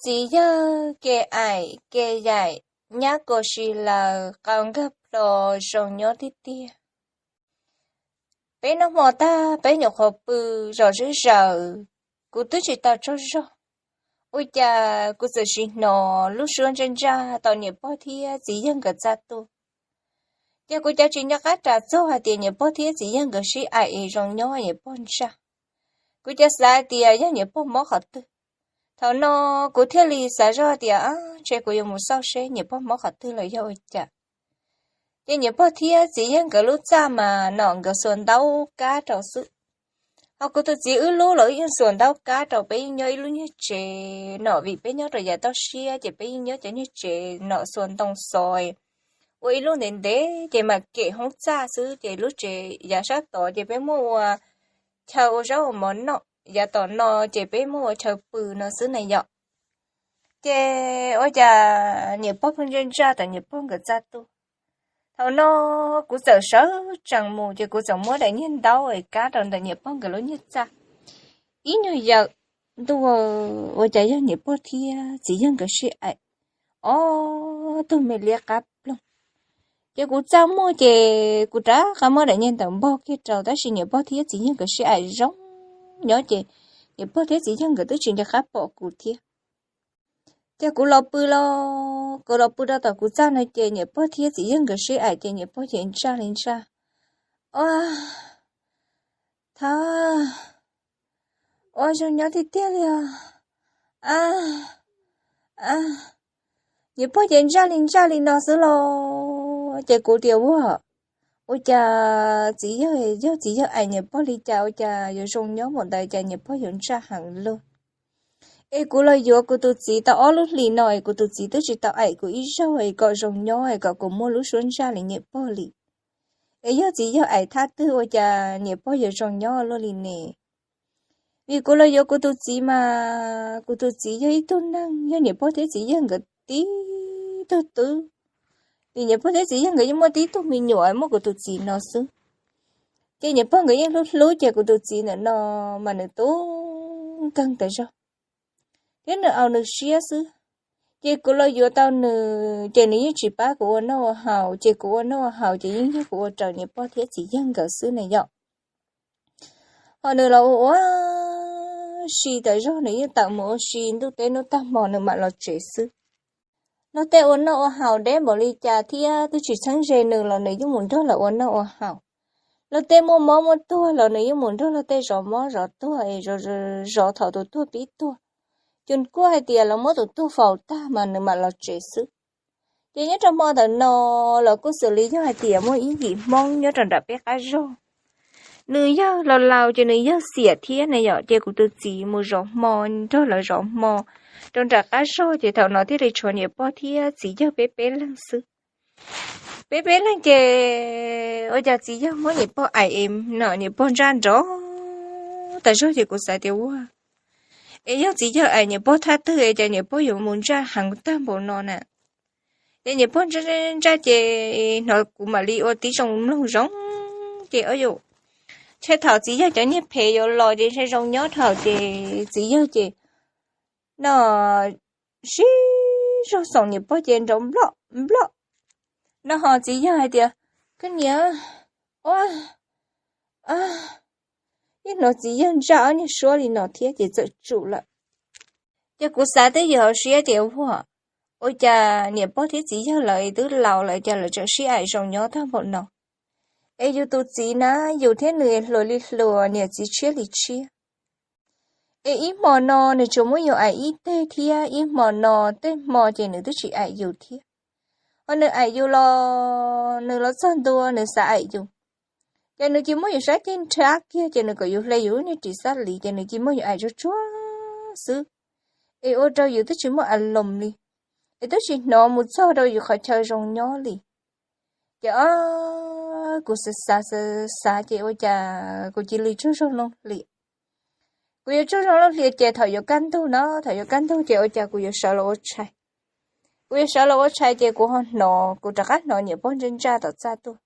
Txiv yawg kev aim kev yaim nyab kuas si laws qau nkag plho zoo nyob tiag tiag. Peb noj hmo tag peb nyuam qhuav pw zom zeb zaws, kuv twb tsis tau tsaug zog, ua cas kuv txawm sim hnov lub suab ntsaj ntsaj tom niam pog thiab txiv yawg nkawd txaj tuaj. Ces kuv cov tsis nco qab ras txog hais tias niam pog thiab txiv yawg nkawd sib aim es zoo nyob niam pog ntsaj. Kuv cov xav hais tias yog niam pog mob qhov twg. Thaum no kuv thiaj li xav zog tias ntshe kuv yuav mus xauj seb niam pog mob qhov twg los yog ua cas. Ces niam pog thiab txiv yawg nkawd lub txaj mas nom nkawd xuas ntaub kab rau xwb. Ho kuv tus txiv wb lub los wb yeej xuas ntaub kab rau, peb yeej nyob ib lub niag tsev nom vim peb nyob rau yav toj siab ces peb yeej nyob cov niag tsev nom xuas ntoo xov ua ib lub ntev ntev ces mam kem hoob txaj xwb, ces lub tsev yav sab tod ces peb muab ua chaw ua zaub ua mov noj, yav tom no ces peb muab ua chaw pw no xwb na yom. Ces ua cas niam pog pheej ntsaj ntsaj tom niam pog nkawd txaj tuaj. Thaum no kuv txawm sawv tsees mus ces kuv txawm muab daim niag ntaub es kab rau ntawm niam pog nkawd lub niag txaj. Ib nyuag yawm ntuj, ua cas yog niam pog thiab txiv yawg nkawd sib aim ob tug me liab qab ploog. Ces kuv txaj muag ces kuv rov qab muab daim niag ntawd npog kiag rau, tab sis niam pog thiab txiv yawg nkawd sib aim zoo nyob ces niam pog thiab txiv yawg nkawd twb tsis nco qab pom kuv thiab. Ces kuv los pw los, kuv los pw rau tom kuv txaj no ces niam pog thiab txiv yawg nkawd sib aim ces niam pog ces ntsaj li ntsaj. Ua, thab, ua zoo nyob tiag tiag li os. A, a, niam pog ces ntsaj li ntsaj li no xwb los ces kuv tias ua, ua cas txiv yawg, yog txiv yawg aim niam pog li cas ua cas yuav zoo nyob npaum ntawd, cas niam pog yuav ntsaj heev luaj. Es kuv los yuav kuv tus txiv tau ob lub hlis no es kuv tus txiv twb tsis tau aim kuv ib zaug es kom zoo nyob es kom kuv muaj lub suab ntsaj li niam pog li. Es yog txiv yawg aim thab twg ua cas niam pog yuav zoo nyob luaj li ne? Vim kuv los yuav kuv tus txiv mas kuv tus txiv yog ib tug neeg yog niam pog thiab txiv yawg nkawd tib tug tub. Vim niam pog thiab txiv yawg nkawd yeej muaj tib tug me nyuam muaj kuv tus txiv no xwb. Ces niam pog nkawd yeej hlub hlub ces kuv tus txiv ntawm no mas nws tub nkeeg tas zog thiab nws au nws siab xwb. Ces kuv los yuav tau nws ces nws yeej tsis pab kuv ua noj ua haus, ces kuv ua noj ua haus ces yeej yog kuv ua raws niam pog thiab txiv yawg nkawd xwb na yom. Ho nws los ua ua si tas zog, nws yeej tawm mus ua si ntuj teb hnub tag hmo nws mam los tsev xwb. Luag tej ua noj ua haus deb npaum li cas thiab twb tsis txheeb ze nws los nws yeej mus nrog lawv ua noj ua haus. Luag tej muaj mob muaj tuag los nws yeej mus nrog luag tej zov mob zov tuag es zov thaum tus tuag pib tuag. Cus kuaj hais tias los muab tus tuag faus tag mas nws mam los tsev xwb. Ces nyob rau hmo ntawm no los kuj xws li yog hais tias muaj ib yim Hmoob nyob rau nram peb qab zog. Nws yawg laus laus ces nws yawg xiam thiab na yom, ces kuv tus txiv mus zov hmo, nrog lawv zov hmo rau nram qab zog, ces thaum no thiaj li tshuav niam pog thiab txiv yawg peb peb leeg xwb. Peb peb leeg ces ua cas txiv yawg muab niam pog aim es no niam pog ntsaj nrov tas zog, ces kuv xav tias ua, es yog txiv yawg aim niam pog thaj twg es cas niam pog yuav mus ntsaj heev tag npaum no na? Ces niam pog ntsaj ntsaj ces hnov kuv mam li ua tib zoo mloog zoo, ces o yus, ntshe thaum txiv yawg cov niag phem yuav los ces ntshe zoo nyob dhau, ces txiv yawg ces no sib zog xoom niam pog ces nrov nploj nploj. No ho txiv yawg hais tias, koj niam, ua, yeej hnov txiv yawg ntsaj ob niag suab li no thiab ces txawm tsum lawm. Ces kuv xav twb ywm hauv siab tias ua, ua cas niam pog thiab txiv yawg lawv twb laus lawm cas lawv tseem sib aim zoo nyob tag npaum no. Es yus tus txiv na, yus thiab nws hluas li hluas, niam txiv tshiab li tshiab. Es ib hmo no nws tsuas muab yus aim ib teg thiab ib hmo no tej hmo ces nws twb tsis aim yus thiab. Ho nws aim yus los nws los txog ntua nws xav aim yus, ces nws cia muab yus sab ceg nrhab kiag ces nws kom yus hle yus lub niag ris xab lis ces nws cia muab yus aim tsuag tsuag xwb. Es ua rau yus twb tsis muaj a loos li, es twb tsis hnov mus txog rau yus qhov chaw zoo nyob li. Ces o, kuv xav xav xav xav ces ua cas kuv cia li tsaug zog loo hlias. Kuv yuav tsaug zog loo hlias ces thaum yuav kaj ntug no, thaum yuav kaj ntug ces ua cas kuv yuav sawv los ua tshais. Kuv yuav sawv los ua tshais ces kuv ho hnov, kuv rov qab hnov niam pog ntsaj ntsaj tom txaj tuaj.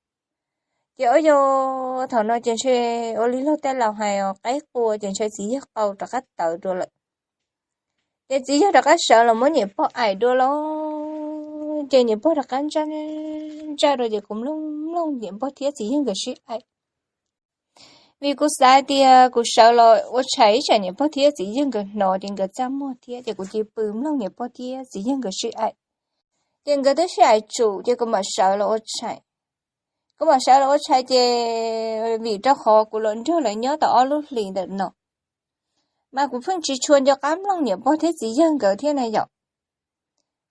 Ces o yog thaum no ces ntshe ua li luag tej laus hais os, qaib qua ces ntshe txiv yawg qau rov qab tawv dua lawm. Ces txiv yawg rov qab sawv los muab niam pog aim dua los, ces niam pog rov qab ntsaj ntsaj dua, ces kuv mloog mloog niam pog thiab txiv yawg nkawd sib aim. Vim kuv xav tias kuv sawv los ua tshais ib tsam niam pog thiab txiv yawg nkawd hnov ces nkawd txaj muag thiab, ces kuv cia li pw mloog niam pog thiab txiv yawg nkawd sib aim. Ces nkawd twb sib aim tsum, ces kuv mam sawv los ua tshais. Kuv mam sawv los ua tshais ces vim rau qhov kuv los nrog lawv nyob tau ob lub hlis ntawm no, mas kuv pheej tsis tshua nco qab mloog niam pog thiab txiv yawg nkawd thiab na yom.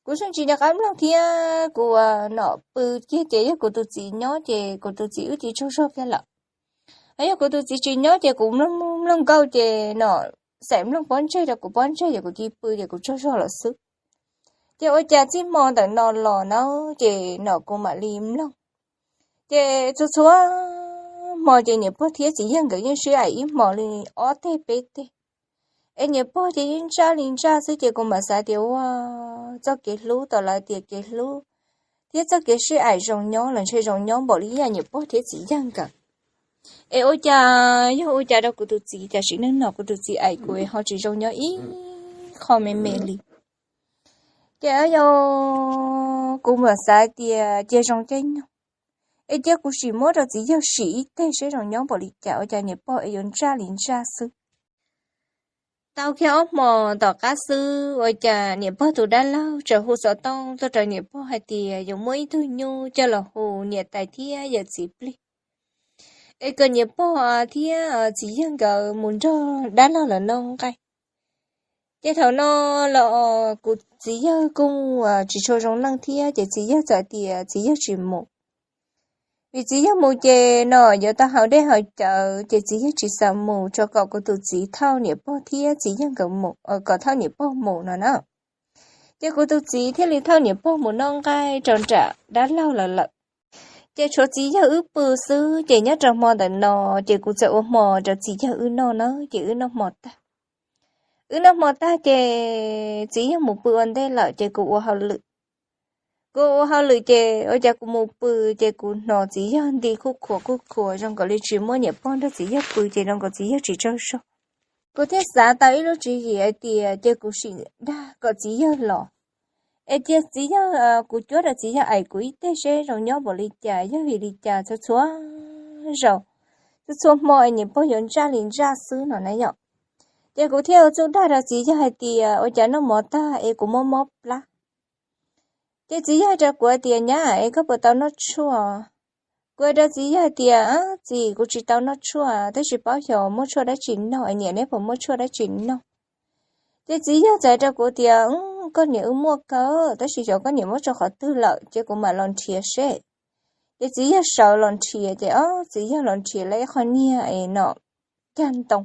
Kuv pheej tsis nco qab mloog thiab kuv, a, nom pw kiag ces yog kuv tus txiv nyob ces kuv tus txiv wb cia li tsaug zog kiag lawm. Ho yog kuv tus txiv tsis nyob ces kuv mloog mloog nkauj ces nom xaim mloog pob ntseg rau kuv pob ntseg ces kuv cia li pw ces kuv tsaug zog lawm xwb. Ces ua cas txij hmo ntawm no los na, ces nom kuv mam li mloog. Ces txhua txhua hmo ces niam pog thiab txiv yawg nkawd yeej sib aim ib hmos li ob teg peb teg. Es niam pog ces yeej ntsaj li ntsaj xwb, ces kuv mam xav tias ua txoj kev hlub, tau lawv tias kev hlub thiab txoj kev sib aim zoo nyob los ntshe zoo nyob npaum li ib yam niam pog thiab txiv yawg nkawd. Es ua cas, yog ua cas rau kuv tus txiv, tam sim neej no kuv tus txiv aim kuv ho tsis zoo nyob ib qho me me li. Ces yog kuv mam xav tias cia zoo caij nyoog, es cia kuv sim muab rau txiv yawg sim ib teg seb zoo nyob npaum li cas, ua cas niam pog es yuav ntsaj li ntsaj xwb. Tau kiag ob hmos tom qab xwb, ua cas niam pog tus dab laug txawm hu xov tooj tuaj rau niam pog hais tias yuav muaj ib tug nyuj coj los hu niam tais thiab yawm txiv plig, es kom niam pog thiab txiv yawg nkawd mus nrog dab laug lawv noj nqaij. Ces thaum no los kuv txiv yawg kuj tsis tshua zoo neej thiab, ces txiv yawg txawm tias txiv yawg tsis mus. Vim txiv yawg mus ces no yuav tau haus dej haus cawv, ces txiv yawg tsis xav mus, tsuas kom kuv tus txiv thauj niam pog thiab txiv yawg nkawd mus, kom thauj niam pog mus no na. Ces kuv tus txiv thiaj li thauj niam pog mus noj nqaij rau nram dab laug lawv lawm. Ces tshuav txiv yawg wb pw xwb, ces nyob rau hmo ntawm no, ces kuv txawm ua hmo rau txiv yawg wb noj na, ces wb noj hmo tag. Wb noj hmo tag ces txiv yawg mus pw ua ntej lawm, ces kuv ua hauj lwm. Kuv ua hauj lwm ces ua cas kuv mus pw, ces kuv hnov txiv yawg nti khuj khuav khuj khuav zoo nkaus li tsis muaj niam pog nrog txiv yawg pw, ces zoo nkaus txiv yawg tsis tsaug zog. Kuv thiaj xav tau ib lub tswv yim hais tias cia kuv sim dag kom txiv yawg los, es cia txiv yawg, kuv cuab rau txiv yawg aim kuv ib teg seb zoo nyob npaum li cas, yog vim li cas txhua txhua zaus, txhua txhua hmo es niam pog yuav ntsaj li ntsaj xwb no na yom. Ces kuv thiaj ua txuj dag rau txiv yawg hais tias ua cas noj mov tag es kuv mob mob plab. Ces txiv yawg hais rau kuv tias, nyab es koj puas tau noj tshuaj? Kuv hais rau txiv yawg tias, txiv, kuv tsis tau noj tshuaj, twb tsis paub xyov muab tshuaj dab tsi noj, niam neb puas muab tshuaj dab tsi noj? Ces txiv yawg txawm hais rau kuv tias, koj niam wb muaj kawg, tab sis xyov koj niam muab rau qhov twg lawm, ces kuv mam los nrhiav seb. Ces txiv yawg sawv los nrhiav, ces ob txiv yawg los nrhiav lawv ib qho nyiaj es no cag ntoo.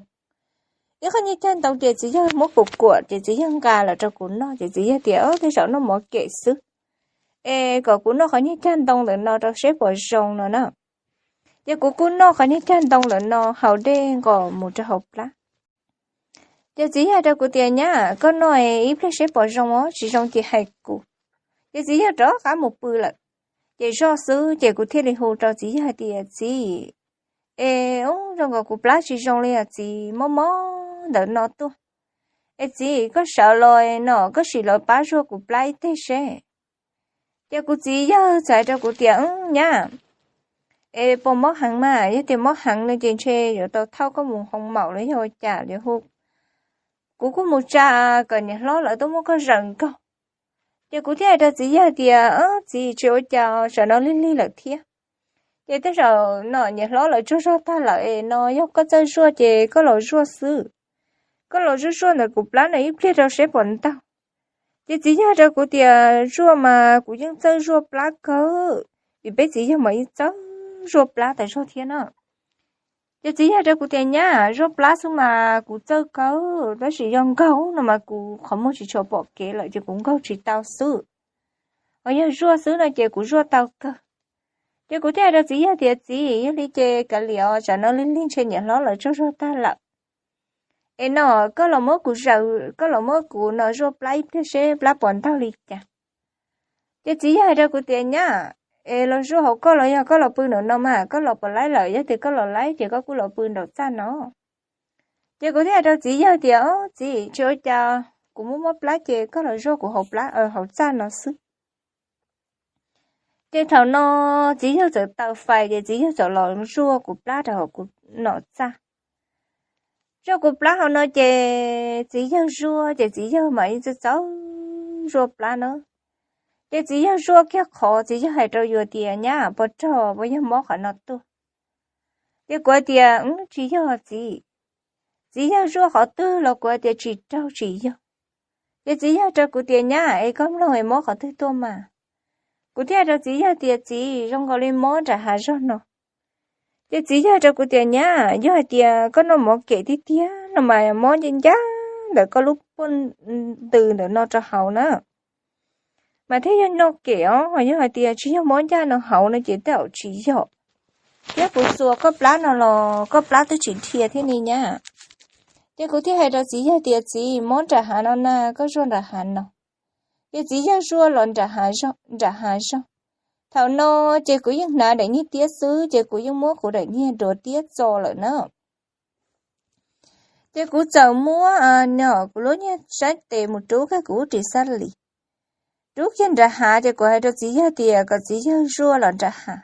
Ib qho nyiaj cag ntoo ces txiv yawg muab kuv kuam, ces txiv yawg nqa los rau kuv noj, ces txiv yawg tias, tej zaum noj mov kem xwb, es kom kuv noj qhov nyiaj cag ntoo ntawm no rau seb puas zoo no na. Ces kuv kuj noj qhov nyiaj cag ntoo ntawm no haus dej nqos mus rau hauv plab. Ces txiv yawg hais rau kuv tias, nyab, koj noj ib pliag seb puas zoo os, tsis zoo ces hais kuv. Ces txiv yawg rov qab mus pw lawm. Ces zoj xwb ces kuv thiaj li hu rau txiv yawg hais tias, txiv, es zoo nkaus kuv plab tsis zoo li os txiv, mob mob ntawm no tuaj. Es txiv, koj sawv los no koj sim los pab zuaj kuv plab ib teg seb. Ces kuv txiv yawg txawm hais rau kuv tias, nyab, es puas mob heev mas? Yog tias mob heev no ces ntshe yuav tau thauj koj mus hoo maum los yog ua cas li hu. Kuv kuj mus tsa kom niam hlob lawv tuaj muab koj zawm nkaug. Ces kuv thiaj hais rau txiv yawg tias, txiv, tsis ua cas, tsam no lig lig lawm thiab. Ces tej zaum no niam hlob lawv tsaug zog tag lawm es no yog koj txawj zuaj ces koj los zuaj xwb. Koj los zuaj zuaj ntawm kuv plab no ib pliag rau seb puas ntaug. Ces txiv yawg hais rau kuv tias, zuaj mas kuv yeej txawj zuaj plab kawg, vim peb txiv yawg mas yeej txawj zuaj plab tas zog thiab na. Ces txiv yawg hais rau kuv tias, nyab, zuaj plab xwb mas kuv txawj kawg, tab sis yog nkaug no mas kuv qhov muag tsis tshua pom kev lawm ces kuv nkaug tsis tau xwb. Ho yog zuaj xwb no ces kuv zuaj tau kawg. Ces kuv thiaj hais rau txiv yawg tias, txiv, yog li ces kav liam os, tsam no lig lig ntshe niam hlob lawv tsaug zog tag lawm. Es no koj los muab kuv zawm, koj los muab kuv no zuaj plab ib pliag seb plab puas ntaug li cas. Ces txiv yawg hais rau kuv tias, nyab, es los zuaj hauv koj los yog koj los pw nraum no mas, koj los puas laib lawm? Yog tias koj los laib ces koj kuj los pw nraum txaj no. Ces kuv thiaj hais rau txiv yawg tias, o txiv, tsis ua cas, kuv muab mob plab ces koj los zuaj kuv hauv txaj no xwb. Ces thaum no txiv yawg txawm taw fais ces txiv yawg txawm los zuaj kuv plab rau hauv kuv nom txaj. Zuaj kuv plab hauv no ces txiv yawg zuaj ces txiv yawg mas yeej txawj txawj zuaj plab na. Ces txiv yawg zuaj kiag qhov txiv yawg hais rau yus tias, Nyab, puas raug, puas yog mob qhov no tuaj? Ces kuv hais tias, Tsis yog txiv. Txiv yawg zuaj qhov twg los kuv hais tias, Tsis raug, tsis yog. Ces txiv yawg rau kuv tias, Nyab, es koj mloog es mob qhov twg tuaj mas? Kuv thiaj hais rau txiv yawg tias, Txiv, zoo nkaus li mob nram hav zog no. Ces txiv yawg rau kuv tias, Nyab, yog hais tias koj noj mov kem tiag tiag no mas mob ncaj ncaj ntawm koj lub pob ntws ntawm no rau hauv na, mas thiaj yog noj kem os. Yog hais tias tsis yog mob ncaj no hauv no ces tej zaum tsis yog. Thiab kuv txuas koj plab no los koj plab twb tsis dhia thiab ne nyab. Ces kuv thiaj hais rau txiv yawg tias, Txiv, mob nram hav no na, koj zuaj nram hav no. Ces txiv yawg zuaj los nram hav zog. Thaum no ces kuv yeej hnav daim nyiag tiab xwb ces kuv yeej muab kuv daim nyiag duav tiab txo lawm na. Ces kuv txawm muab kuv lub nyiag saib tes mus rub kiag kuv lub ris xab lis, rub kiag nram hav ces kuv hais rau txiv yawg tias kom txiv yawg zuaj los nram hav.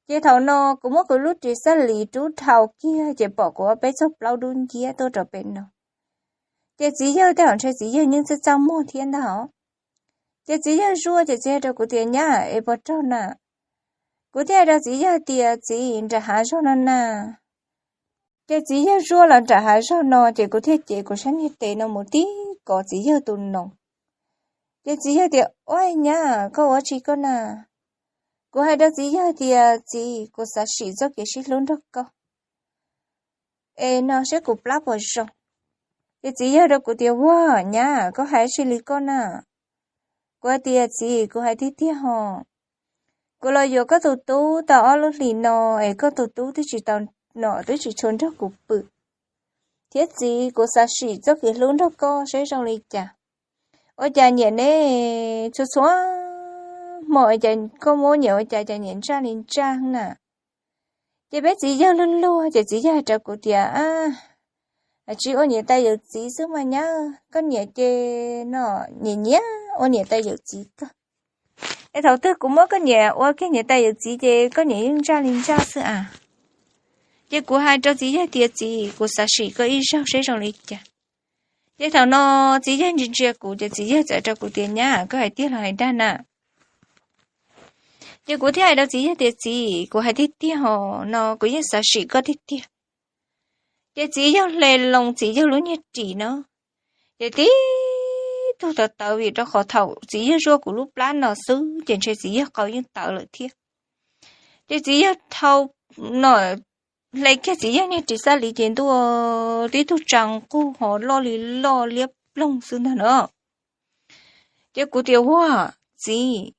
Ces thaum no kuv muab kuv lub ris xab lis rub dhau kiag ces pom kuv ob peb txoj plaub dub nciab tuaj rau pem no. Ces txiv yawg tej zaum ntshe txiv yawg yeej txaj txaj muag thiab ntag os. Ces txiv yawg zuaj ces txiv yawg rau kuv tias, Nyab, es puas raug na? Kuv thiaj hais rau txiv yawg tias, Txiv, nram hav zog no na. Ces txiv yawg zuaj los nram hav zog no ces kuv thiaj cev kuv sab nyiag tes no mus tib kov txiv yawg tus noov. Ces txiv yawg tias, Ua nyab, koj ua tsi koj na? Kuv hais rau txiv yawg tias, Txiv, kuv xav sim txoj kev sib hlub nrog koj es no saib kuv plab puas zoo. Ces txiv yawg rau kuv tias, Ua nyab, koj hais tsi li koj na? Kuv hais tias, Txiv, kuv hais tiag tiag hos. Kuv los yuav koj tus tub tau ob lub hlis no es koj tus tub twb tsis tau nom twb tsis tshua nrog kuv pw. Thiab txiv, kuv xav sim txoj kev hlub nrog koj saib zoo li cas. Ua cas nyiam ne, txhua txhua hmo es koj muab nyiam ua cas cas nyiam ntsaj li ntsaj na. Ces peb txiv yawg luag luag ces txiv yawg hais rau kuv tias, Tsis ua niam tais yawm txiv xwb mas nyab, koj niam ces no nyiam nyiam ua niam tais yawm txiv kawg. Es thaum twg kuv muab koj niam ua kiag niam tais yawm txiv ces koj niam yeej ntsaj li ntsaj xwb as. Ces kuv hais rau txiv yawg tias, Txiv, kuv xav sim koj ib zaug saib zoo li cas. Ces thaum no txiv yawg ntsia ntsia kuv ces txiv yawg txawm rau kuv tias, Nyab, koj hais tiag los hais dag na? Ces kuv thiaj hais rau txiv yawg tias, Txiv, kuv hais tiag tiag hos no, kuv yeej xav sim koj tiag tiag. Ces txiv yawg hle loo txiv yawg lub nyiag ris no, ces tib tug tawv tawv vim rau qhov thaum txiv yawg zuaj kuv lub plab no xwb ces ntshe txiv yawg qau yeej tawv lawm thiab. Ces txiv yawg thau no hle kiag txiv yawg niag ris xab li ces ntuj, tib tug tsa nqug ho loj li loj liab ploog xwb ntag na. Ces kuv tias, Ua, txiv,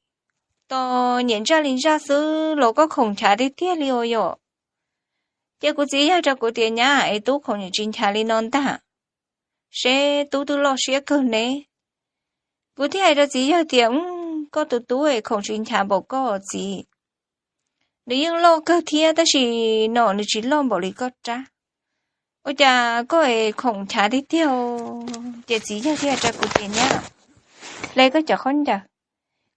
tos nyiam ntsaj li ntsaj xwb los koj khoom nchav tiag tiag li os yom? Ces kuv txiv yawg rau kuv tias, Nyab, es tub khoom niam tsis nchav li no ntag, seb tub twb loj siab kawg ne. Kuv thiaj hais rau txiv yawg tias, Koj tus tub es khoom tsis nchav npaum koj txiv. Nws yeej loj kawg thiab tab sis no nws tsis loj npaum li koj rab. Ua cas koj es khoom nchav tiag tiag? Ces txiv yawg thiaj hais rau kuv tias, Nyab, hle koj cov khaub ncaws.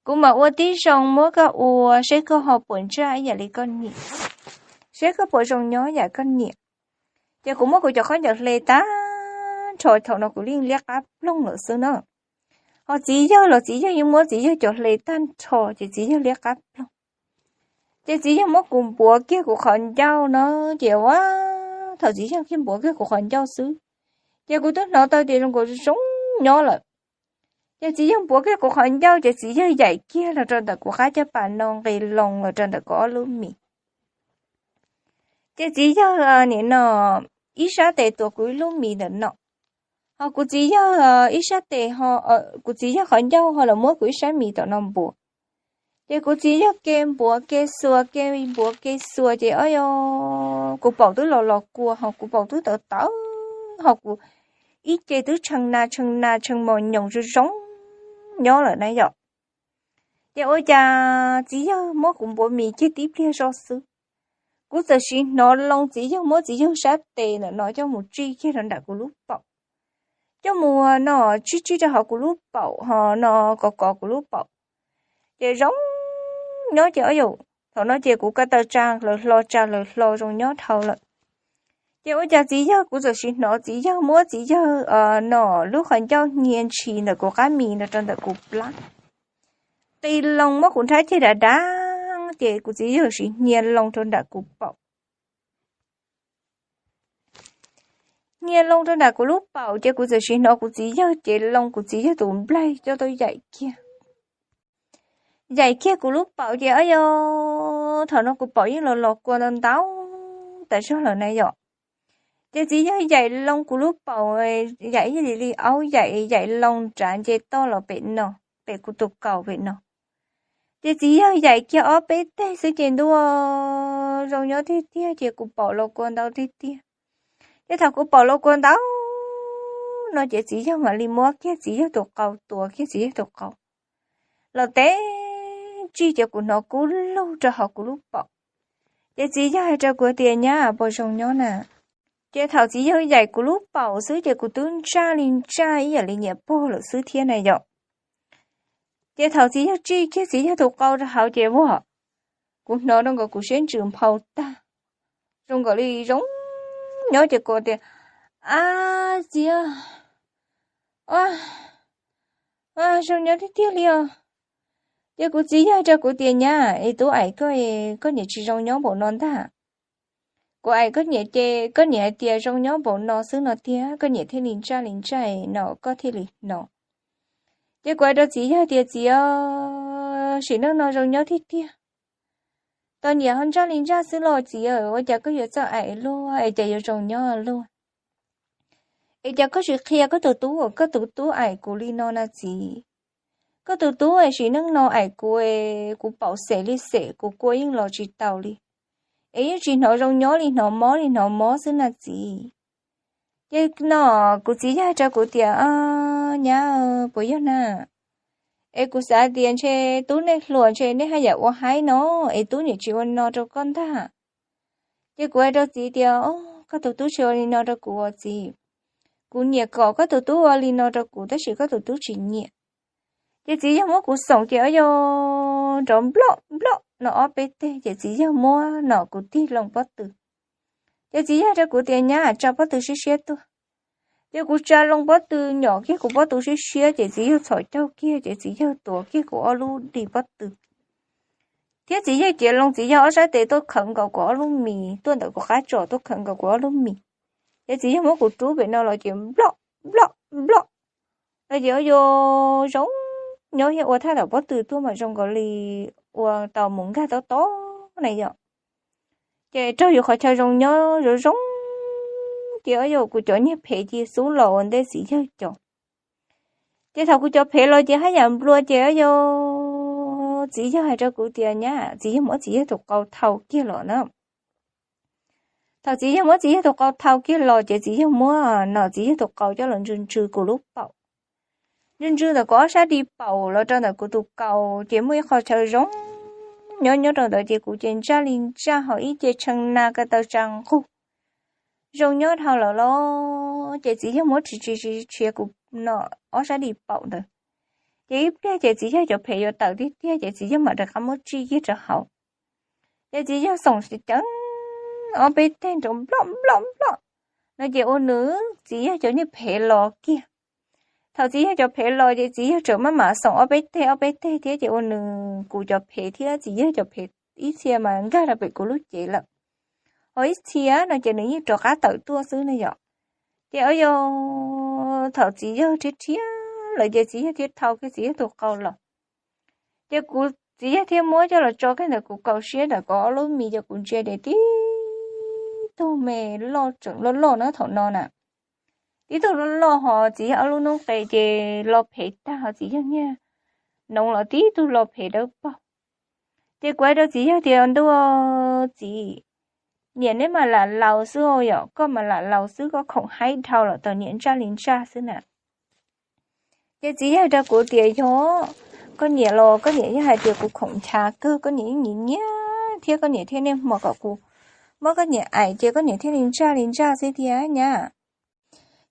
Kuv mam ua tib zoo muab koj ua seb koj ho puas ntsaj ib yam li koj niam, seb koj puas zoo nyob yam koj niam. Ces kuv muab kuv cov khaub ncaws hle tag nrho, thaum no kuv yeej liab qab ploog lawm xwb na. Ho txiv yawg los txiv yawg yeej muab txiv yawg cov hle tag nrho ces txiv yawg liab qab ploog. Ces txiv yawg muab kuv npuav kiag kuv qhov ncauj no, ces ua, thaum txiv yawg kiag npuav kiag kuv qhov ncauj xwb, ces kuv twb hnov tau tias zoo nkaus zoo nyob lawm. Ces txiv yawg npuav kiag kuv qhov ncauj ces txiv yawg yaim kiag los rau ntawm kuv qab caj pas no nqis loo los rau ntawm kuv ob lub mis. Ces txiv yawg nim no ib sab tes tuav kuv ib lub mis ntawm no, ho kuv txiv yawg ib sab tes, kuv txiv yawg qhov ncauj ho los muab kuv ib sab mis tom no npuav. Ces kuv txiv yawg ke npuav ke xuas ke npuav ke xuas ces o, kuv paum twb los los kua ho kuv paum twb tawv tawv ho kuv ib ce twb tshee na tshee na tshee mos nyoos zoo zoo nyob lawm na yom. Ces ua cas txiv yawg muab kuv npuav mis kiag tib pliag zoj xwb, kuv txawm siv hnov loo txiv yawg muab txiv yawg sab tes ntawm no coj mus tsij kiag rau nram kuv lub paum. coj mus no tsij tsij rau hauv kuv lub paum ho no kov kov kuv lub paum. Ces zoo nyob ces ob yaum thaum no ces kuv ko taw tsa lawv hlo tsa lawv hlo zoo nyob dhau lawm. Ces ua cas txiv yawg, kuv txawm sim hnov txiv yawg muab txiv yawg no lub qhov ncauj hnia ntshis ntawm kuv qab mis no rau ntawm kuv plab, qi loo muab kuv nrhab ceg dav dav, ces kuv txiv yawg sim hnia loo rau nram kuv paum. Hnia loo rau nram kuv lub paum ces kuv txawm sim hnov kuv txiv yawg cev loo kuv txiv yawg tus nplaig coj tuaj yaim kiag. Yaim kiag kuv lub paum ces ob yaum thaum no kuv paum yeej los los kua ntau ntau tas zog lawm na yom. Ces txiv yawg yaim loo kuv lub paum, yaim ib yam li aub yaim, yaim loo nrad nce toj los pem no, pem kuv tus kaus pem no. Ces txiv yawg yaim kiag ob peb teg xwb ces ntuj, zoo nyob tiag tiag ces kuv paum los kua ntau tiag tiag. Ces thaum kuv paum los kua ntau no ces txiv yawg mam li muab kiag txiv yawg tus qau, tuav kiag txiv yawg tus qau los teb tsij ces kuv hnov kub lug rau hauv kuv lub paum. Ces txiv yawg hais rau kuv tias, nyab, puas zoo nyob na? Ces thaum txiv yawg yaim kuv lub paum xwb ces kuv twb ntsaj li ntsaj ib yam li nyiam pog lawm xwb thiab na yom. Ces thaum txiv yawg tsij kiag txiv yawg tus qau rau hauv ces ua kuv hnov rau nkaus kuv siab ntsws nphau tag, zoo nkaus li zoo nyob ces kuv tias, a, txiv, zoo nyob tiag tiag li os. Ces kuv txiv yawg hais rau kuv tias, nyab, es tub aim koj, koj niam tsis zoo nyob npaum no ntag. Kuv aim koj niam ces koj niam hais tias zoo nyob npaum no xwb no tiag, koj niam thiaj li ntsaj li ntsaj no koj thiaj li hnov. Ces kuv hais rau txiv yawg tias, txiv, sim neej no zoo nyob tiag tiag, tos niam ho ntsaj li ntsaj xwb los txiv, ua cas koj yuav txawj aim luag es cas yuav zoo nyob luag? Es cas koj tsis qhia koj tus tub uas koj tus tub aim kuv li no na txiv? Koj tus tub es sim neej no aim kuv, kuv paum xem li xem, kuv kua yeej los tsis tau li, es yeej tsis hnov zoo nyob li, hnov mob li hnov mob xwb na txiv. Ces no kuv txiv yawg hais rau kuv tias, nyab, puas yog na? Es kuv xav tias ntshe tub nej hluas ntshe nej haj yam ua haib no, es tub niam tsis ua no rau koj ntag. Ces kuv hais rau txiv tias, koj tus tub tsis ua li no rau kuv os txiv. Kuv nyiam kom koj tus tub ua li no rau kuv tab sis koj tus tub tsis nyiam. Ces txiv yawg muab kuv xoom ces ob yaum nrov nploj nploj no ob peb teg ces txiv yawg muab no kuv tig loo pob tw. Ces txiv yawg hais rau kuv tias, nyab, tsa pob tw siab siab tuaj. Ces kuv tsa loo pob tw nyom kiag kuv pob tw siab siab ces txiv yawg txhos caug kiag ces txiv yawg tuav kiag kuv ob lub dig pob tw, thiab txiv yawg cev loo txiv yawg ob sab tes tuaj khawm nkaus kuv ob lub mis, tuaj ntawm kuv qab tso tuaj khawm nkaus kuv ob lub mis. Ces txiv yawg muab kuv rub pem no los ces nploj nploj nploj no ces ob yaum zoo nyob thiab ua thaj tawm pob tw tuaj mas zoo nkaus li ua tau mus nkag tob tob na yom. Ces raug yus qhov chaw zoo nyob zoo zoo, ces ob yaum kuv cov nyiag phev cia xub los ua ntej txiv yawg cov. Ces thaum kuv cov phev los ces haj yam nplua ces ob yaum txiv yawg hais rau kuv tias, nyab, txiv yawg muab txiv yawg tus qau thau kiag los na. Thaum txiv yawg muab txiv yawg tus qau thau kiag los ces txiv yawg muab no txiv yawg tus qau coj los ntsw ntsw kuv lub paum, ntsw ntsw ntawm kuv ob sab dig paum los rau ntawm kuv tus kaus, ces muaj ib qho chaw zoo nyob nyob rau ntawd ces kuv ces ntsaj li ntsaj ho ib ce tshee na ko taw tsa nqug zoo nyob dhau lawm los ces txiv yawg muab tsis tsis tsis tshiav kuv no ob sab dig paum ntawd. Ces ib pliag ces txiv yawg cov phev yuav tawm tiag tiag ces txiv yawg mam rov qab muab tsij kiag rau hauv. Ces txiv yawg xoom ceev ob peb teg nrov nploj nploj nploj no ces ua nws txiv yawg cov nyiag phev los kiag. Thaum txiv yawg cov phev los ces txiv yawg tseem maj mam xoom ob peb teg ob peb teg thiab ces ua nws kuv cov phev thiab txiv yawg cov phev ib txhia mas nkag rau pem kuv lub cev lawm, ho ib txhia no ces nws yeej rov qab tawm tuaj xwb ne yom. Ces ob yaum thaum txiv yawg rhiab rhiab lawm ces txiv yawg thiaj thau kiag txiv yawg tus qau los. Ces kuv txiv yawg thiaj muab coj los tso kiag ntawm kuv kaus siab ntawm kuv ob lub mis ces kuv ntsia ces tib tug me loj tseem loj loj na thaum no na. Tib tug loj loj ho txiv yawg ob lub noob qes ces lo phev tag ho txiv yawg nyiag noov los tib tug lo phev dawb paug. Ces kuv hais rau txiv yawg tias, ntuj txiv, niam neb mas lam laus xwb yom, koj mas lam laus xwb, koj khoom haib dhau los tau niam ntsaj li ntsaj xwb na. Ces txiv yawg hais rau kuv tias, yog koj niam los koj niam yeej hais tias kuv khoom nchav kawg, koj niam yeej nyiam nyiam thiab koj niam thiaj niaj hmo kom kuv muab koj niam aim ces koj niam thiaj li ntsaj li ntsaj xwb thiab nyab.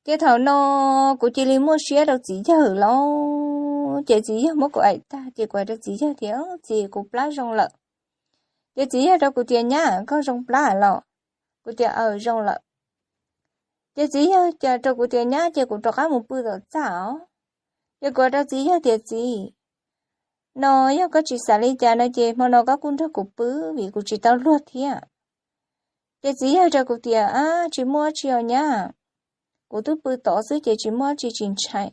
Ces thaum no kuv cia li muaj siab rau txiv yawg lawm, ces txiv yawg muab kuv aim tag ces kuv hais rau txiv yawg tias, Txiv, kuv plab zoo lawm. Ces txiv yawg rau kuv tias, Nyab, koj zoo plab los? Kuv tias, Aws, zoo lawm. Ces txiv yawg rau kuv tias, Nyab, ces kuv rov qab mus pw tom txaj os. Ces kuv hais rau txiv yawg tias, Txiv, no yog koj tsis xav li cas no ces hmo no koj kuj nrog kuv pw, vim kuv tsis tau luag thiab. Ces txiv yawg rau kuv tias, Ab, tsis muaj tsi os nyab, kuv twb pw tod xwb ces tsis muaj tsi, tsis ntshai.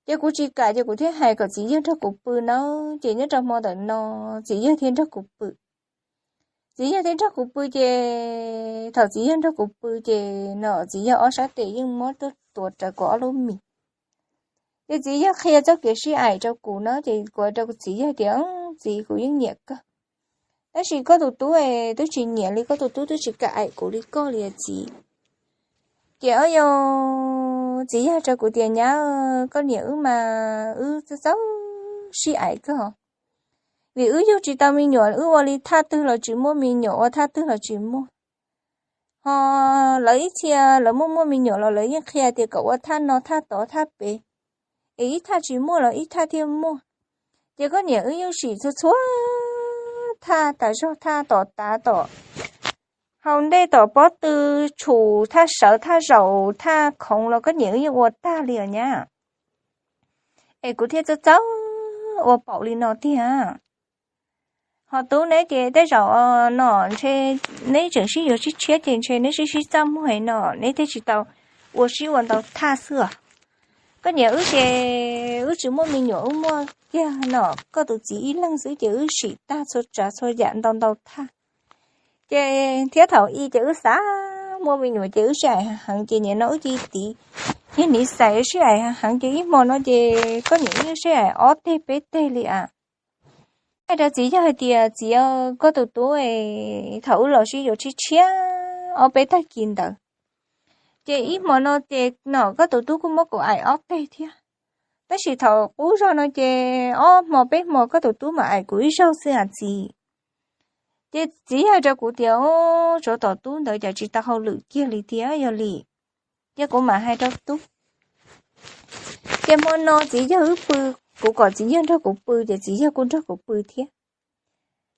Ces kuv tsis kam ces kuv thiaj hais kom txiv yawg nrog kuv pw nawb. Ces nyob rau hmo ntawm no txiv yawg thiaj nrog kuv pw. Txiv yawg thiaj nrog kuv pw ces thaum txiv yawg nrog kuv pw ces no txiv yawg ob sab tes yeej muab tuaj tuav rawv kuv ob lub mis. Ces txiv yawg qhia txoj kev sib aim rau kuv no ces kuv hais rau txiv yawg tias, Txiv, kuv yeej nyiam kawg, tab sis koj tus tub twb tsis nyiam li, koj tus tub twb tsis kam aim kuv li koj li txiv. Ces o yog txiv yawg rau kuv tias, Nyab, koj niam wb mas wb txawj txawj sib aim kawg, vim wb yug tsis tau me nyuam, wb ua li thaj twg los tsis muaj me nyuam, ua thaj twg los tsis muaj. Ho lawv ib txhia lawv muaj muaj me nyuam los lawv yeej qhia tias kom ua thaj no thaj tod thaj pem, es ib thaj tsis muaj los ib thaj thiaj muaj. Ces koj niam wb yeej sim txhua txhua thaj, tas zog thaj tom tav tom hau ntej tom pob tw, tshum thaj sawv thaj zaum thaj khoov los koj niam wb yeej ua tag li os nyab. Es kuv thiaj txawj txawj ua paum li no tiag. Ho tub neb ces tej zaum no ntshe neb tseem sib yuav sib tshiab ces ntshe neb sib sib txaj muag no neb thiaj tsis tau ua sib ua ntau thaj xwb os. Koj niam wb ces wb tsis muaj me nyuam, wb muaj kiag no koj tus txiv ib leeg xwb ces wb sim tag txhua tsav txhua yam ntau ntau thaj. Ces thiab thaum i ces wb xav muaj me nyuam ces wb sib aim heev ces nim no wb cia li tiv, yog niv xais sib aim heev ces ib hmo no ces koj niam wb sib aim ob teg peb teg li as. Hais rau txiv yawg hais tias, Txiv, koj tus tub thaum wb los sib yuav tshiab tshiab ob peb tag kis ntawd, ces ib hmo no ces no koj tus tub kuj muab kuv aim ob teg thiab, tab sis thaum qub zog no ces ob hmo peb hmo koj tus tub mam aim kuv ib zaug xwb as txiv. Ces txiv yawg rau kuv tias, Tsuav tom tub ntawd cas tsis tau hauj lwm kiag li thiab yog li, ces kuv mam hais rau tub. Ces hmo no txiv yawg wb pw, kuv kom txiv yawg nrog kuv pw ces txiv yawg kuj nrog kuv pw thiab.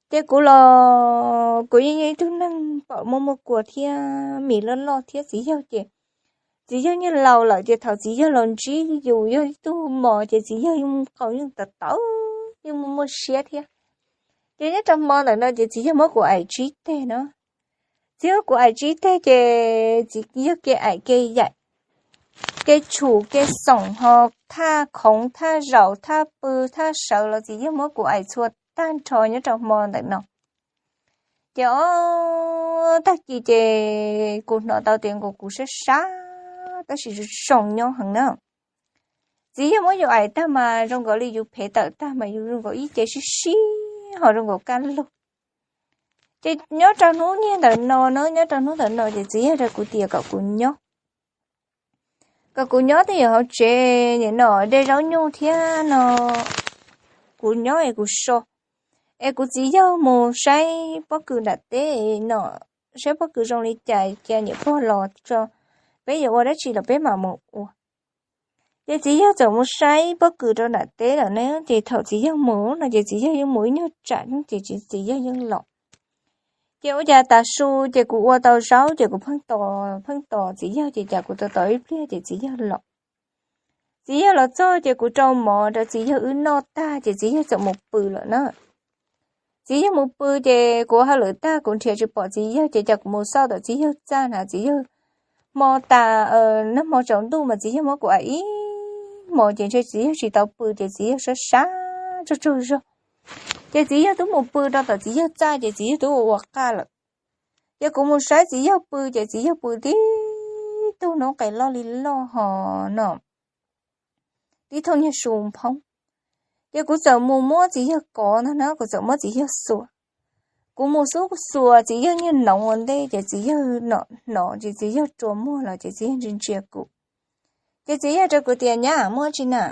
Ces kuv los kuv yeej yog ib tug neeg paum muaj muaj kua thiab mis loj loj thiab txiv yawg ces txiv yawg yeej laus lawm ces thaum txiv yawg los ntsib yus yog ib tug mos ces txiv yawg yeej qau yeej tawv tawv, yeej muaj muaj siab thiab. Ces nyob rau hmo ntawm no ces txiv yawg muab kuv aim tsib teg no. Txiv yawg kuv aim tsib teg ces txiv yawg ke aim ke yaim, ke tshum ke xoom ho thaj khoov thaj zaum thaj pw thaj sawv los txiv yawg muab kuv aim txhua tag nrho nyob rau hmo ntawm no. Ces ob tag kis ces kuv hnov tau tias nkaus kuv sab sab tab sis zoo nyob heev na. Txiv yawg muab yus aim tag mas zoo nkaus li yus phev tawm tag mas yus zoo nkaus ib ce sib sib ho zoo nkaus kaj lug. Ces nyob rau hnub niag ntawm no na, nyob rau hnub ntawm no ces txiv yawg rau kuv tias kom kuv nyob, kom kuv nyob twj ywm hauv tsev nim no de zaub nyuj thiab no, kuv nyob es kuv so, es kuv txiv yawg mus saib pob kws nram teb no, saib pob kws zoo li cas cia niam pog los tso, peb yuav ua dab tsi los peb mam mus ua. Ces txiv yawg txawm mus saib pob kws rau nram teb lawm ne, ces thaum txiv yawg mus no ces txiv yawg yeej mus ib nyuag tsam ces txiv yawg yeej los. Ces ua cas tav su ces kuv ua tau zaub ces kuv pheej tos pheej tos txiv yawg ces cas kuv tos tos ib pliag ces txiv yawg los. Txiv yawg los txog ces kuv rau mov rau txiv yawg wb noj tag ces txiv yawg txawm mus pw lawm na. Txiv yawg mus pw ces kuv ua hauj lwm tag kuv nrhiav tsis pom txiv yawg ces cas kuv mus xauj tom txiv yawg txaj na txiv yawg hmo tas, nag hmo tsaus ntuj mas txiv yawg muab kuv aim ib hmos ces ntshe txiv yawg tsis tau pw ces txiv yawg sab sab tsaug tsaug zog. Ces txiv yawg twb mus pw rau tom txiv yawg txaj ces txiv yawg twb ua ua qaj lawm. Ces kuv mus saib txiv yawg pw ces txiv yawg pw tib tug noob qes loj li loj ho no, tib tug niag su nphoob. Ces kuv txawm mus muab txiv yawg kov ntag na, kuv txawm muab txiv yawg xuas. Kuv mus xub xuas txiv yawg niag noov ua ntej ces txiv yawg no hnov ces txiv yawg rua muag los ces txiv yawg ntsia ntsia kuv. Ces txiv yawg rau kuv tias, Nyab, muaj tsi na?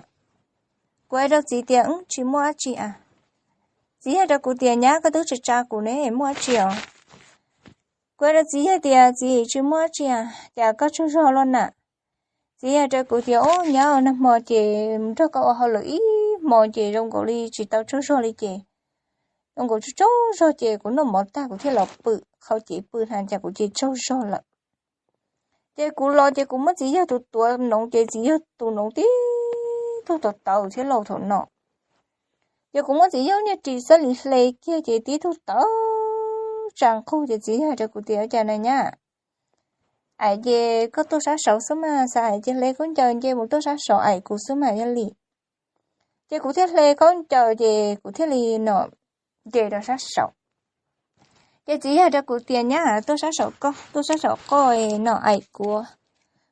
Kuv hais rau txiv tias, Tsis muaj dab tsi a. Txiv yawg rau kuv tias, Nyab, koj twb tsa tsa kuv ne, muaj dab tsi os? Kuv hais rau txiv yawg tias, Txiv, tsis muaj dab tsi a, cas koj tsaug zog los na? Txiv yawg rau kuv tias, Ub, nyab, nag hmo ces nrog koj ua hauj lwm ib hmo ces zoo nkaus li tsis tau tsaug zog li ces zoo nkaus tsaug tsaug zog ces kuv noj mov tag kuv thiaj los pw, qhov ces pw na cas kuv ces tsaug zog lawm. Ces kuv los ces kuv muab txiv yawg tus tuav noov ces txiv yawg tus noov tib tug tau tawv thiab lauj thaum no. Ces kuv muab txiv yawg niag ris xab li hle kiag ces tib tug tawv tsa nqug ces txiv yawg rau kuv tias, Cas na nyab, ais ces koj tuaj sab saud xwb mas, xav ais ces hle khaub ncaws nce mus tuaj sab saud ais kuv xwb mas yog li. Ces kuv thiaj hle khaub ncaws ces kuv thiaj li no nce rau sab saud. Ces txiv yawg rau kuv tias, Nyab, tuaj sab saud koj, tuaj sab saud koj no ais kuv,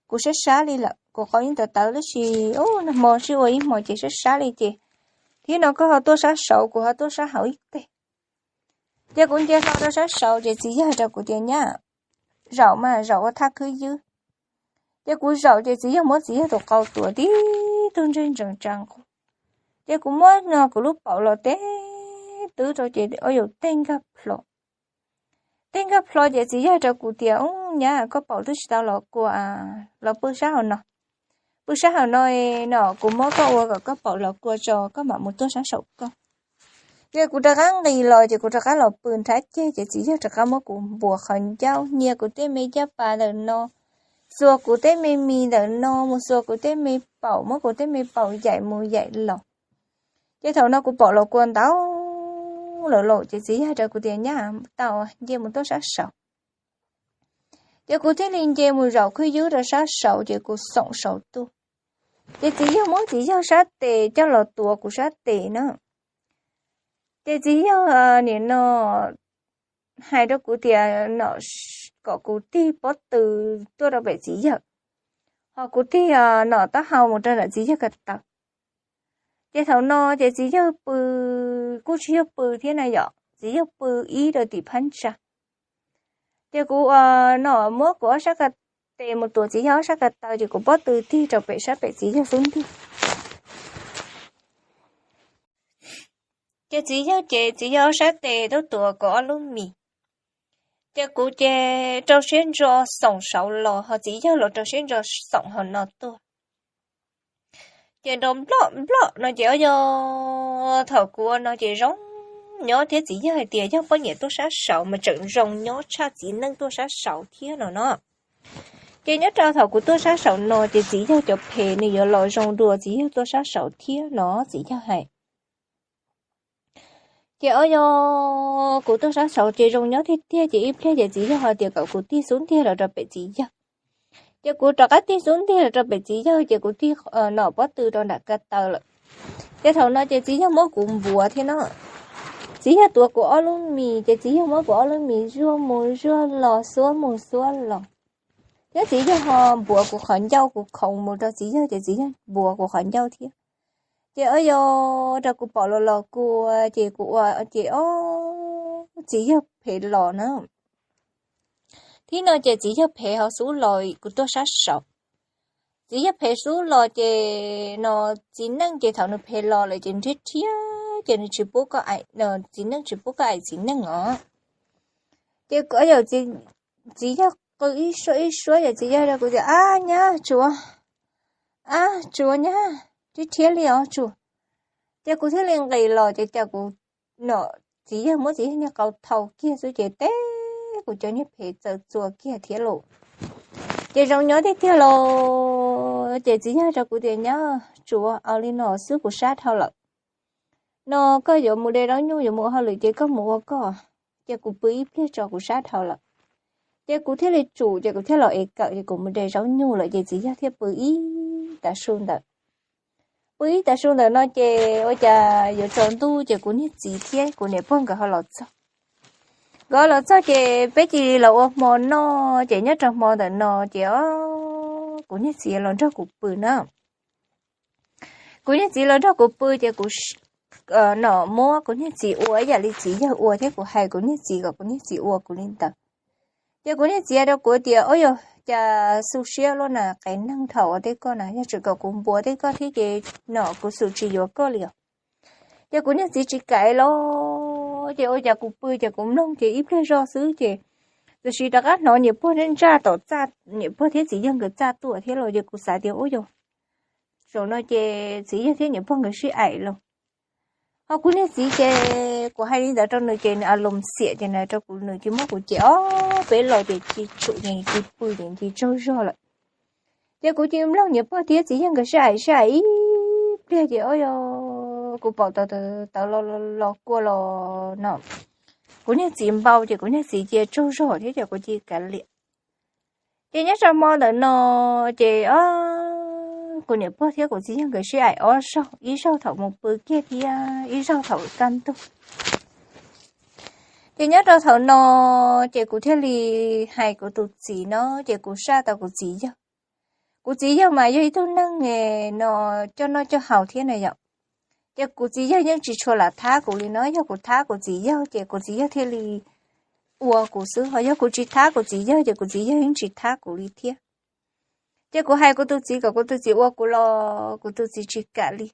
kuv sab sab li lawm, kuv qhov yeej tawv tawv tab sis ub nag hmo sib ua ib hmo ces sab sab li ces thiab no koj ho tuaj sab saud kuv ho tuaj sab hauv ib teg. Ces kuv nce hlo rau sab saud ces txiv yawg rau kuv tias, Nyab, zaum mas zaum ua thaj khwb ywb. Ces kuv zaum ces txiv yawg muab txiv yawg tus qau tuav tib tug ntsej ntsees tsa nqug. Ces kuv muab no kuv lub paum los teb twb rau ces ua yus teg nkag plho. Teg nkag plho ces txiv yawg rau kuv tias, Ub nyab, koj paum twb tsis tau los kua, los pw sab hauv no. Pw sab hauv no no kuv muab koj ua kom koj paum los kua tso koj mam mus tuaj sab saum koj. Ces kuv rov qab nqis los ces kuv rov qab los pw nrhab ceg ces txiv yawg rov qab muab kuv npuav qhov ncauj, nyias kuv tej me caj pas ntawm no, xuas kuv tej me mis ntawm no, mus xuas kuv tej me paum, muab kuv tej me paum yaim mus yaim los. Ces thaum no kuv paum los kua ntau lawm lauj ces txiv yawg rau kuv tias, Nyab, tau, nce mus tuaj sab saud. Ces kuv thiaj li nce mus zaum khwb ywb rau sab saud ces kuv xoom saud tuaj. Ces txiv yawg muab txiv yawg sab tes coj los tuav kuv sab tes na. Ces txiv yawg nim no hais rau kuv tias no kom kuv tig pob tw tuaj rau pem txiv yawg, ho kuv tig no taub hau mus rau ntawm txiv yawg ko taw. Ces thaum no ces txiv yawg pw, kuj tsis yog pw thiab na yom, txiv yawg pw ib rau tim phab ntsa. Ces kuv no muab kuv ob sab ko tes mus tuav txiv yawg ob sab ko taw ces kuv pob tw tig rau pem sab pem txiv yawg xub ntiag. Ces txiv yawg ces txiv yawg ob sab tes tub tuav kuv ob lub mis. Ces kuv ces rau siab ntso xoom saud los ho txiv yawg los rau siab ntso xoom hauv no tuaj. Ces nrov nploj nploj no ces o yog thaum kuv ua no ces zoo nyob thiab txiv yawg hais tias yog poj niam tuaj sab saud mas tseem zoo nyob tshaj txiv neej tuaj sab saud thiab no no. Ces nyob rau thaum kuv tuaj sab saud no ces txiv yawg cov phem nws yuav los zoo dua txiv yawg tuaj sab saud thiab no txiv yawg hais. Ces o yog kuv tuaj sab saud ces zoo nyob tiag tiag ces ib pliag ces txiv yawg ho tias kom kuv tig xub ntiag los rau pem txiv yawg. Ces kuv rov qab tig xub ntiag los rau pem txiv yawg ces kuv tig nom pob tw rau nram ko taw lawm. Ces thaum no ces txiv yawg muab kuv npuav thiab no. Txiv yawg tuav kuv ob lub mis ces txiv yawg muab kuv ob lub mis zuaj mus zuaj los xuab mus xuab los. Thiab txiv yawg ho npuav kuv qhov ncauj, kuv khoov mus rau txiv yawg ces txiv yawg npuav kuv qhov ncauj thiab. Ces o yog rau kuv pom los los kua ces kuv ua ces o txiv yawg phem los na. Thiab no ces txiv yawg phem ho xub los kuv tuaj sab saud. Txiv yawg phem xub los ces no txiv neej ces thaum nws phem los lawm ces nrhiab rhiab ces nws tsis pub koj aim, txiv neej tsis pub koj aim txiv neej os. Ces o yog txiv yawg qw ib suab ib suab ces txiv yawg rau kuv tias ab nyab tsuav, ab tsuav nyab, rhiab rhiab li os tsuav. Ces kuv thiaj li nqis los ces cas kuv nom txiv yawg muab txiv yawg niag qau thau kiag xwb ces teb kuv cov niag phem txawm txuas kiag thiab lauj. Ces zoo nyob tiag tiag lauj ces txiv yawg rau kuv tias nyab tsuav, ua li no xwb kuv sab dhau lawm. No koj yuav mus de zaub nyuj yuav mus ua hauj lwm ces koj mus ua koj. Ces kuv pw ib pliag tso kuv sab dhau lawm. Ces kuv thiaj li tsum ces kuv thiaj los ev kawm ces kuv mus de zaub nyuj lawm ces txiv yawg thiaj pw ib tav su ntawd. Pw ib tav su ntawm no ces ua cas yuav tsaus ntuj ces kuv niag txiv thiab kuv niam pog nkawd ho los txog. Nkawd los txog ces peb cia li los ua hmo noj ces nyob rau hmo ntawm no ces kuv niag txiv los nrog kuv pw na. Kuv niag txiv los nrog kuv pw ces kuv nom muab kuv niag txiv ua ib yam li txiv yawg ua thiab kuv hais kuv niag txiv kom kuv niag txiv ua kuv li ntawd. Ces kuv niag txiv rau kuv tias ua yog cas xu siab luaj na, qev neeg thaum ua tej koj na yog tseem kom kuv npuav tej koj thiab ces nom kuv xum tsis yuav koj li os. Ces kuv niag txiv tsis kam los ces ua cas kuv pw ces kuv mloog ces ib pliag zoj xwb ces Tiam sis rov qab hnov niam pog ntsaj tom txaj, niam pog thiab txiv yawg nkawd txaj tuaj thiab los ces kuv xav tias ua yog zaum no ces txiv yawg thiab niam pog nkawd sib aim los. Ho kuv niag txiv ces kuv hais li ntawd rau nws ces nws a loos xiam ces nws rau kuv, nws cia muab kuv cem ob peb los ces cia tshum ces cia pw ces cia tsaug zog lawm. Ces kuv cia mloog niam pog thiab txiv yawg nkawd sib aim sib aim ib pliag ces o, kuv pom tawv tawv los los kua los no, kuv niag txiv npau ces kuv niag txiv cia tsaug zog thiab ces kuv cia kav liam. Ces nyob rau hmo ntawm no ces o, kuv niam pog thiab kuv txiv yawg nkawd sib aim ob zaug, ib zaug thaum mus pw kiag thiab ib zaug thaum kaj ntug. Ces nyob rau thaum no ces kuv thiaj li hais kuv tus txiv no, ces kuv saj tau kuv txiv yawg. Kuv txiv yawg mas yog ib tug neeg no coj noj coj haus thiab na yom. Ces kuv txiv yawg yeej tsis tshua lam thab kuv li no, yog kuv thab kuv txiv yawg ces kuv txiv yawg thiaj li ua kuv xwb, ho yog kuv tsis thab kuv txiv yawg ces kuv txiv yawg yeej tsis thab kuv li thiab. Ces kuv hais kuv tus txiv kom kuv tus txiv ua kuv los kuv tus txiv tsis kam li.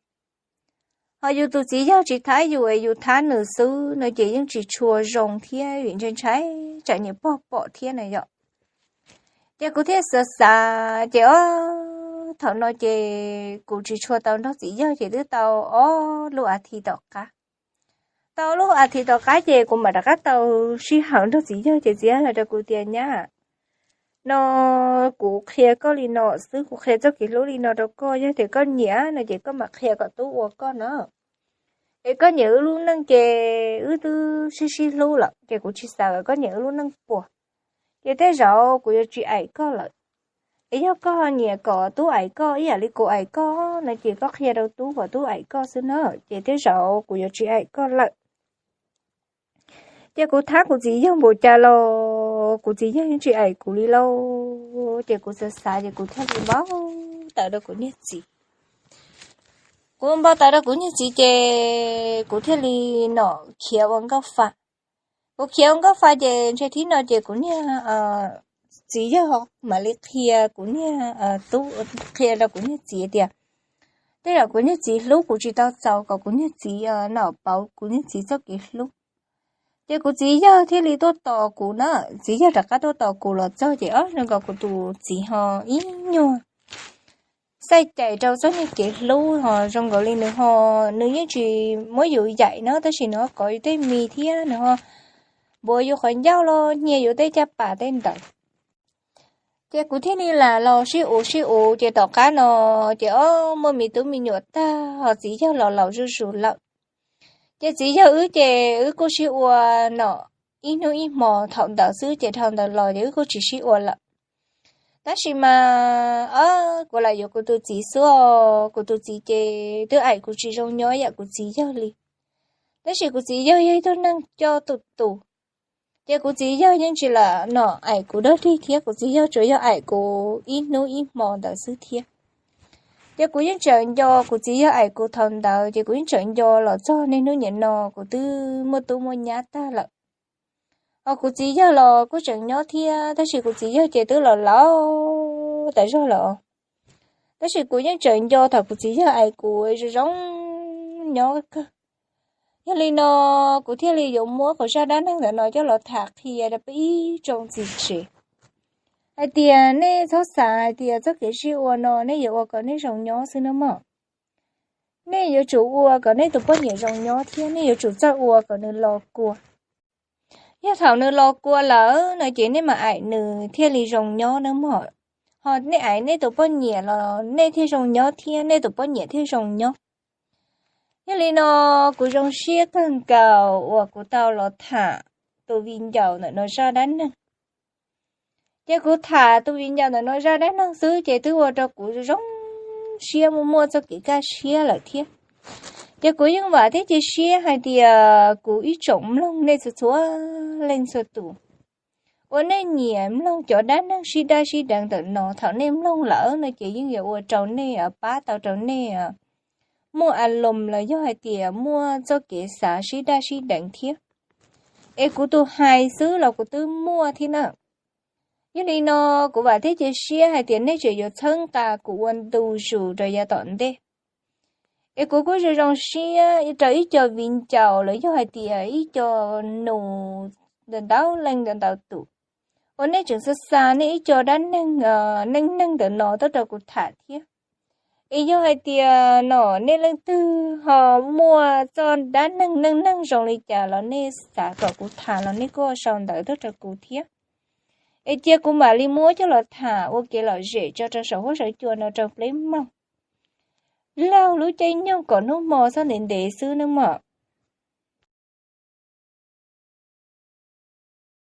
Ho yus tus txiv yawg tsis thab yus es yus thab nws xwb no ces yeej tsis tshua zoo thiab vim ntshai ntshai tsam niam pog pom thiab na yom. Ces kuv thiaj xav xav ces o, thaum no ces kuv tsis tshua tau nrog txiv yawg ces twb tau ob lub as thiv tom qab. Tau ob lub as thiv tom qab ces kuv mam rov qab tau sij hawm nrog txiv yawg ces txiv yawg hais rau kuv tias nyab, no kuv qhia koj li no xwb, kuv qhia txoj kev hlub li no rau koj, yog tias koj nyiam no ces koj mam qhia kom tub ua koj no. Es koj nyiam wb lub neej ces wb twb sib sib hlub lawm ces kuv tsis xav kom koj nyiam wb lub neej puas. Ces tej zaum kuv yuav tsis aim koj lawm. Es yog koj nyiam kom tub aim koj ib yam li kuv aim koj no ces koj qhia rau tub kom tub aim koj xwb na, ces tej zaum kuv yuav tsis aim koj lawm. Ces kuv thab kuv txiv yawg npaum cas los kuv txiv yawg yeej tsis aim kuv li lauj. Ces kuv xav xav ces kuv thiaj li npau taws rau kuv niag txiv. Kuv npau taws rau kuv niag txiv ces kuv thiaj li no khiav ua nkauj fa. Kuv khiav ua nkauj fa ces ntshe thib no ces kuv niag txiv yawg mam li qhia kuv niag tub, qhia rau kuv niag txiv tias tej zaum kuv niag txiv hlub kuv tsis tau txaus kom kuv niag txiv no pauv kuv niag txiv txoj kev hlub. Ces kuv txiv yawg thiaj li tuaj tos kuv na, txiv yawg rov qab tuaj tos kuv los txog ces o, zoo nkaus kuv tus txiv ho ib nyuag xaij cais rau txoj niag kev hlub ho zoo nkaus li nws ho, nws yeej tsis muab yus yaim na tab sis nws ho kov yus tej mis thiab nws ho npuav yus qhov ncauj los hnia yus tej caj pas tej ntawd. Ces kuv thiaj li lam los sib uv sib uv ces tom qab no ces o, muaj me tub me nyuam tag ho txiv yawg los laus zuj zus lawm. Ces txiv yawg wb ces wb kuj sib ua no ib hnub ib hmo thaum ntawd xwb ces dhau ntawd los ces wb kuj tsis sib ua lawm. Tab sis mas o, kuv lam yuav kuv tus txiv xwb os, kuv tus txiv ces twb aim kuv tsis zoo nyob yam kuv txiv yawg li. Tab sis kuv txiv yawg yog ib tug neeg coj tus tus, ces kuv txiv yawg yeej tsis lam no aim kuv dog dig thiab, kuv txiv yawg tsuas yog aim kuv ib hnub ib hmo ntawd xwb thiab. Ces kuv yeej tseem nco kuv txiv yawg aim kuv thaum ntawd ces kuv yeej tseem nco los txog niaj hnub niam no kuv twb muaj tub muaj nyab tag lawm. Ho kuv txiv yawg los kuj tseem nyob thiab tab sis kuv txiv yawg ces twb los laus tas zog lawm. Tab sis kuv yeej tseem nco thaum kuv txiv yawg aim kuv zoo zoo nyob kawg. Yog li no kuv thiaj li yuav muab kuv zaj dab neeg ntawm no coj los tham qhia rau peb ib tsoom txiv tsev hais tias nej txhob xav hais tias txoj kev sib ua no nej yuav ua kom nej zoo nyob xwb nawb mog. Nej yuav tsum ua kom nej tus poj niam zoo nyob thiab nej yuav tsum txawj ua kom nws los kua. Yog thaum nws los kua lawm no ces nej mam aim nws thiaj li zoo nyob nawb mog. Ho nej aim nej tus poj niam los nej thiaj zoo nyob thiab nej tus poj niam thiaj zoo nyob. Yog li no kuv zoo siab kawg nkaus uas kuv tau los tham tus viv ncaus ntawm no zaj dab neeg. Ces kuv tham tus viv ncaus ntawm no zaj dab neeg xwb ces twb ua rau kuv zoo siab muaj muaj txoj kev kaj siab lawm thiab. Ces kuv yeej vam thiab cia siab hais tias kuv ib tsoom mloog nej txhua txhua leej txhua tus uas nej nyiam mloog cov dab neeg sib daj sib deev ntawm no, thaum nej mloog lawm no ces yeej yuav ua rau nej, pab tau rau nej muaj a loos los yog hais tias muaj txoj kev xav sib daj sib deev thiab. Es kuv tus hais xwb los kuv twb muaj thiab na. Yog li no kuv vam thiab cia siab hais tias nej tseem yuav txhawb nqa kuv ua ntu zus rau yav tom ntej. Es kuv kuj zoo zoo siab rau ib co viv ncaus los yog hais tias ib co nus ntau ntau leej ntau ntau tus uas nej tseem xa xa nej ib co dab neeg neej neeg ntawm no tuaj rau kuv tham thiab. Es yog hais tias no nej leej twg ho muaj txoj dab neeg neej neeg zoo li cas los nej xav kom kuv tham los nej kuj sau ntawv tuaj rau kuv thiab. Es cia kuv mam li muab coj los tham ua kev lom zem tso rau saum huab saum cua no rau peb mloog. Laug lub caij nyoog kom hnub hmo txhob ntev ntev xwb nawb mog.